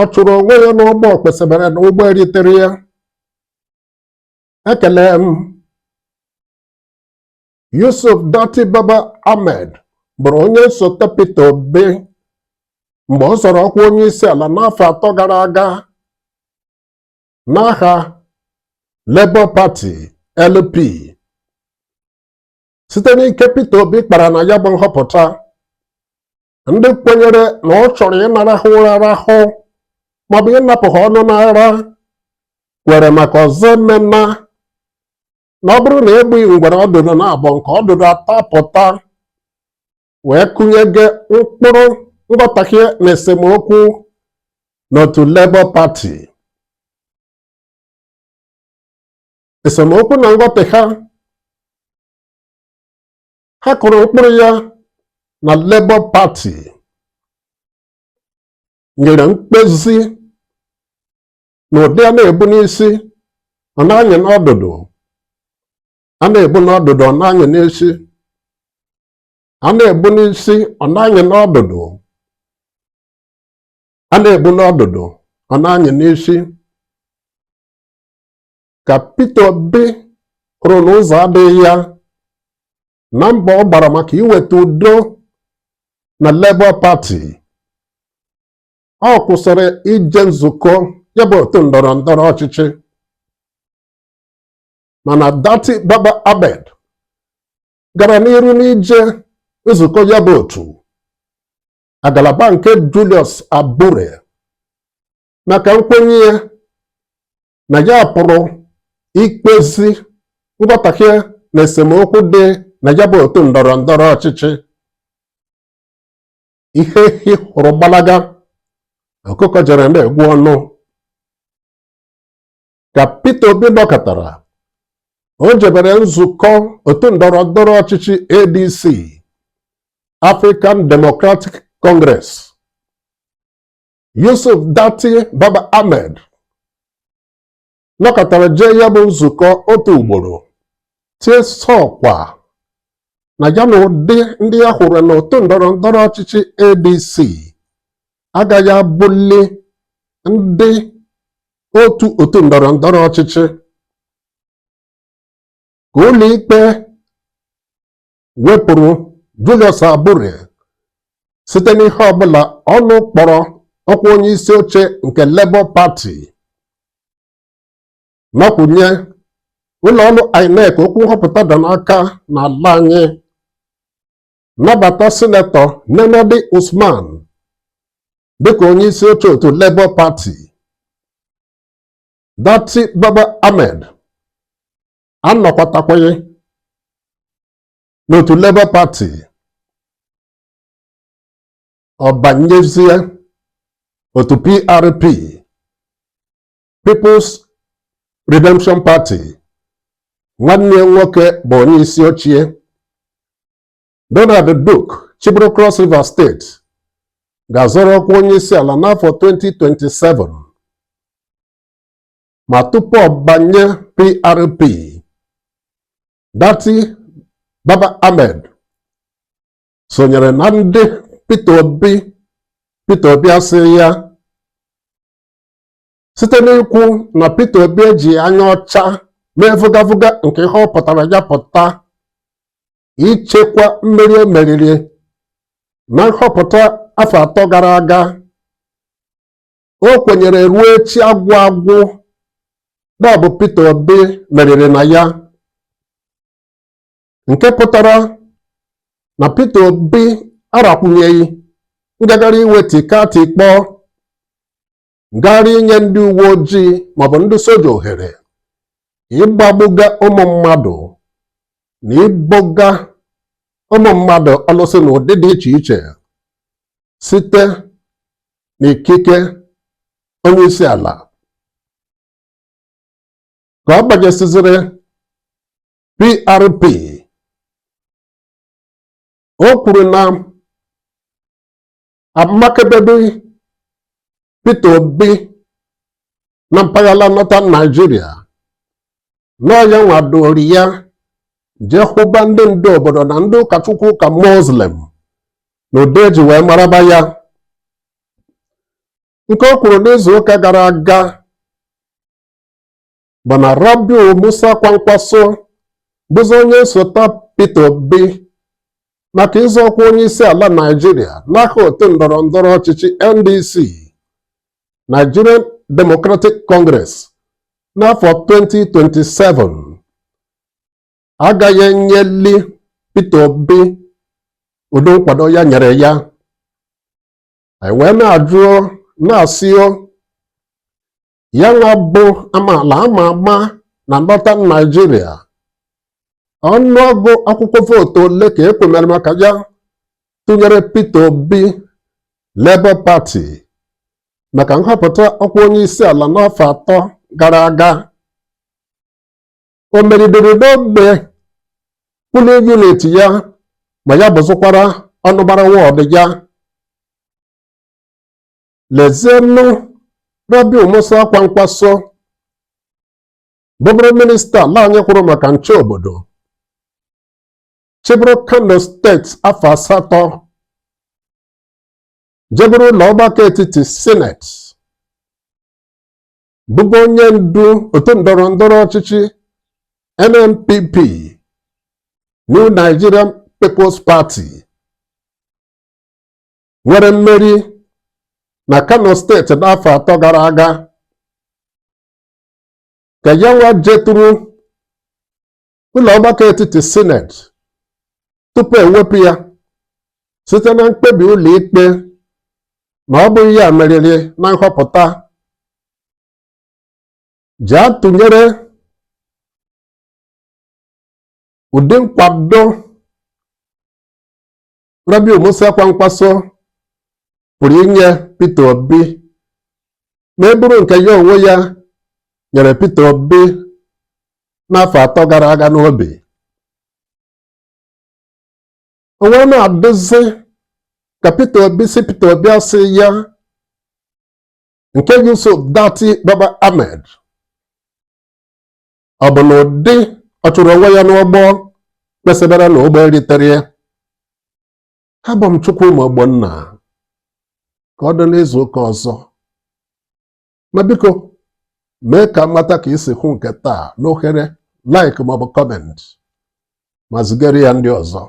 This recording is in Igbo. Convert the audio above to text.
Ọ chụrụ onwe ya n'ụgbọ okpesebere na ụgbọ eritere ya. Ekele m. Yusuf Datti Baba Ahmed bụrụ onye nsote Peter Obi mgbe ọ zọrọ ọkwa onye isi ala n'afọ 3 gara aga n'aha Labour Party LP. Site n'ike Peter Obi kpara na ya bụ nhọpụta, ndị kwenyere na ọ chọrọ ịnara ha ụra rahụ maọbụ ịnapụ ha ọnụ n'ara kwere maka ọzọ emena na ọ bụrụ na egbughị ngwere ọdụdụ na abụọ nke ọdụdụ atapụta wee kụnyege mkpụrụ nghọtahie na esemokwu n'otu Labour Party. Esemokwu na nghọtahie ha kụrụ mkpụrụ ya na Labour Party nyere mkpezi na ụdị a na-ebu n'isi ọ na-anyị n'ọdụdụ, a na-ebu n'ọdụdụ ọ na-anyị n'isi, a na-ebu n'isi ọ na-anyị n'ọdụdụ, a na-ebu n'ọdụdụ ọ na-anyị n'isi. Ka Peter Obi hụrụ na ụzọ adịghị ya na mbọ ọ gbara maka iweta udo na Labour Party, ọ kwụsịrị ije nzukọ ya bụ otu ndọrọ ndọrọ ọchịchị. Mana Datti Baba Ahmed gara n'iru n'ije nzukọ ya bụ otu agalaba nke Julius Abure maka nkwenye ya na ya pụrụ ikpezi nghọtahie na esemokwu dị na ya bụ otu ndọrọ ndọrọ ọchịchị. Ihe ehi hụrụ gbalaga, ọkụkọ jere na-egwu ọnụ. Ka Peter Obi nọkatara, o jebere nzukọ otu ndọrọ ndọrọ ọchịchị ADC, African Democratic Congress. Yusuf Datti Baba Ahmed nọkatara jee ya bụ nzukọ otu ugboro, tie sọkwa na ya na ụdị ndị ya hụrụ n'otu ndọrọ ndọrọ ọchịchị ADC agaghị abụli ndị otu otu ndọrọ ndọrọ ọchịchị. Ka ụlọikpe wepụrụ Julius Abure site n'ihe ọbụla ọnụ kpọrọ ọkwa onye isi oche nke Labour Party, nọkwunye ụlọ ọrụ INEC okwu nhọpụta dị n'aka n'ala anyị nabata Sinetọ Nenadi Usman dịka onye isi oche otu Labour Party. Datti Baba Ahmed anọkwatakwaghị n'otu Labour Party, ọ banyezie otu PRP, People's Redemption Party. Nwanne ya nwoke bụ onye isi ochie. Donald Duke chịburu Cross River State ga-azọrọ ọkwa onye isi ala n'afọ 2027, ma tupu ọ banye PRP, Datti Baba Ahmed sonyere na ndị Peter Obi. Peter Obi asị ya site n'ikwu na Peter Obi eji anya ọcha mee vụgavụga nke ihe ọ pụtara ya pụta ichekwa mmeri e meriri na nhọpụta afọ 3 gara aga. O kwenyere ruo echi agwụ agwụ na ọ bụ Peter Obi meriri na ya, nke pụtara na Peter Obi arakwunyeghị ngagharị iwe tika tikpọọ, ngagharị inye ndị uwe ojii maọbụ ndị soja ohere ịgbagbuga ụmụ mmadụ na iboga ụmụ mmadụ ọlụsị n'ụdị dị iche iche site n'ikike onye isi ala. Ka ọ banyesịzịrị PRP, o kwuru na amakebebe Peter Obi na mpaghara Northern Nigeria na ọ ya nwadoro ya jee hụba ndị ndu obodo na ndị ụkọchukwu ụka Muslim na ụdị eji wee maraba ya. Nke o kwuru n'izu ụka gara aga bụ na Rabiu Musa Kwankwaso bụzi onye nsote Peter Obi maka ịzọ ọkwa onye isi ala Naịjirịa n'aha otu ndọrọ ndọrọ ọchịchị NDC, Nigerian Democratic Congress, n'afọ 2027 agaghị enyeli Peter Obi ụdị nkwado ya nyere ya. Anyị wee na-ajụ na-asị ya nwa bụ amaala ama ama na Northern Nigeria, ọnụọgụ akwụkwọ vootu ole ka e kwemere maka ya tụnyere Peter Obi Labour Party maka nhọpụta ọkwa onye isi ala n'afọ 3 gara aga? O meridoro n'ogbe polling unit ya ma ya bụzụkwara ọnụbara wọọdụ ya? Lezienụ Rabiu Musa Kwankwaso bụbụrụ minista ala anyị kwụrụ maka nche obodo, chịbụrụ Kano steeti afọ 8, jebụrụ ụlọ ọgbakọ etiti sineti, bụbu onye ndu otu ndọrọ ndọrọ ọchịchị NNPP, New Nigerian People's Party, nwere mmeri na Kano steeti n'afọ 3 gara aga, ka ya nwa jetụrụ ụlọ ọgbakọ etiti sineti tupu ewepụ ya site na mkpebi ụlọ ikpe na ọ bụghị ya meriri na nhọpụta, ji atụnyere ụdị nkwado Rabiu Musa Kwankwaso pụrụ inye Peter Obi ma e bụrụ nke ya onwe ya nyere Peter Obi n'afọ 3 gara aga n'obi. O wee na-adịzi ka Peter Obi si Peter Obi asị ya nke Yusuf Datti Baba Ahmed ọ bụ na ụdị ọ chụrụ onwe ya n'ụgbọ kpesịbara na ụgbọ eritere ya. Abụ m Chukwuma Ogbonna, ka ọ dị n'izu ụka ọzọ. Ma biko mee ka m mata ka i si hụ nke taa n'ohere like maọbụ comment, ma zigara ya ndị ọzọ.